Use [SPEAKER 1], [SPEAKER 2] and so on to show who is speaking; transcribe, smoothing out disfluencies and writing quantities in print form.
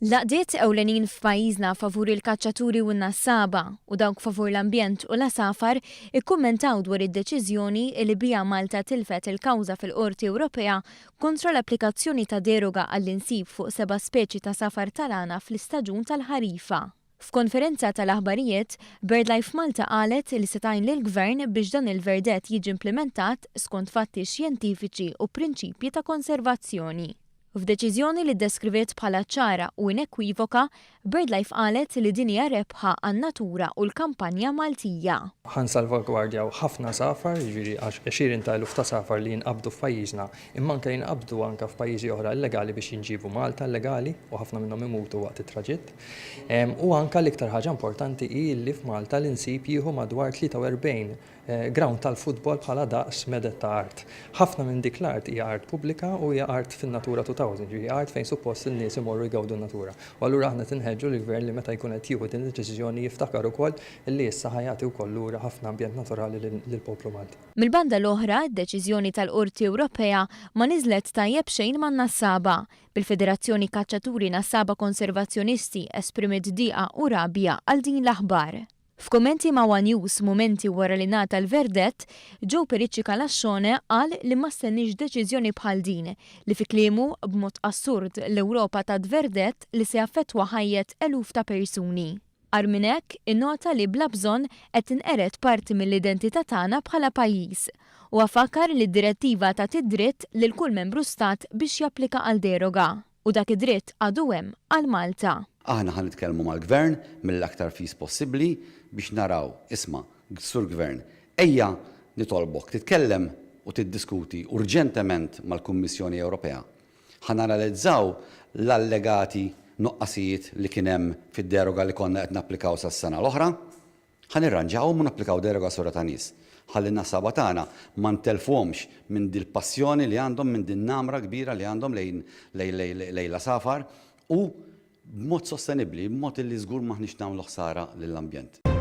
[SPEAKER 1] L-għaqdiet ewlenin f'pajjiżna favur il-kaċċaturi u n-nassaba u dawk favur l-ambjent u l-għasafar ikkummentaw dwar id-deċiżjoni li biha Malta tilfet il-kawża fil-Qorti Ewropea kontra l-applikazzjoni ta' deroga għall-insib fuq seba' speċi t'għasafar tal-għana fl-istaġun tal-ħarifa. F'konferenza tal-aħbarijiet, BirdLife Malta qalet li se tgħin lill-Gvern biex dan il-verdett jiġi implimentat skont fatti xjentifiċi u prinċipji ta' konservazzjoni. F'deċiżjoni li ddeskriviet bħala ċara u inekwivoka, BirdLife qalet li din hija rebħa għan-natura u l-kampanja Maltija.
[SPEAKER 2] Ħa nsalvagwardjaw ħafna għasafar, jiġifieri għexieren ta' eluf ta' għasafar li jinqabdu f'pajjiżna, imma anke jinqabdu anke f'pajjiżi oħra illegali biex jinġiebu Malta illegali u ħafna minnhom imutu waqt it-traġitt. U anke l-iktar ħaġa importanti hi li f'Malta l-insib jieħu madwar 43 Grawnd tal-futbol bħala daqs meded ta' art. Ħafna minn dik l-art hija art pubblika u hija art fin-Natura 2000, jiġifieri art fejn suppost in-nies imorru jgawdu n-natura. U allura aħna qed inħeġġu lill-Gvern li meta jkun qed jieħu din id-deċiżjoni jiftakar ukoll li issa ħa jagħti wkoll lura ħafna ambjent naturali lill-poplu Malti.
[SPEAKER 1] Mill-banda l-oħra, id-deċiżjoni tal-Qorti Ewropea ma niżlet tajjeb xejn man-nassaba, bil-Federazzjoni Kaċċaturi Nassaba Konservazzjonisti esprimiet dieqa u rabja għal din l-aħbar. F'kummenti ma' one News mumenti wara li ngħata l-verdett, Joe Perici Calascione qal li ma stenniex deċiżjoni bħal din, li fi kliemu, b'mod assurd l-Ewropa tat verdett li se jaffettwa ħajjet eluf ta' persuni. Agħar minn hekk, innota li bla bżonn qed tinqered parti mill-identità tagħna bħala pajjiż. Huwa fakkar li d-direttiva tagħti d-dritt lil kull membru stat biex japplika għal deroga. U dak id-dritt għadu hemm għal Malta.
[SPEAKER 3] Aħna ħa nitkellmu mal-Gvern mill-aktar fis possibbli biex naraw, isma', Sur Gvern, ejja nitolbok titkellem u tiddiskuti urġentement mal-Kummissjoni Ewropea. Ħa nanalizzaw l-allegati nuqqasijiet li kien hemm fid-deroga li konna qed napplikaw sas-sena l-oħra. Ħa nirranġawhom u napplikaw deroga sura ta' nies. Ħalli n-nassaba tagħna ma ntellfuhomx minn dil-passjoni li għandhom, minn din namra kbira li għandhom lejn lejn l-għasafar u b'mod sostenibbli, b'mod illi żgur m'aħniex nagħmlu ħsara lill-ambjent.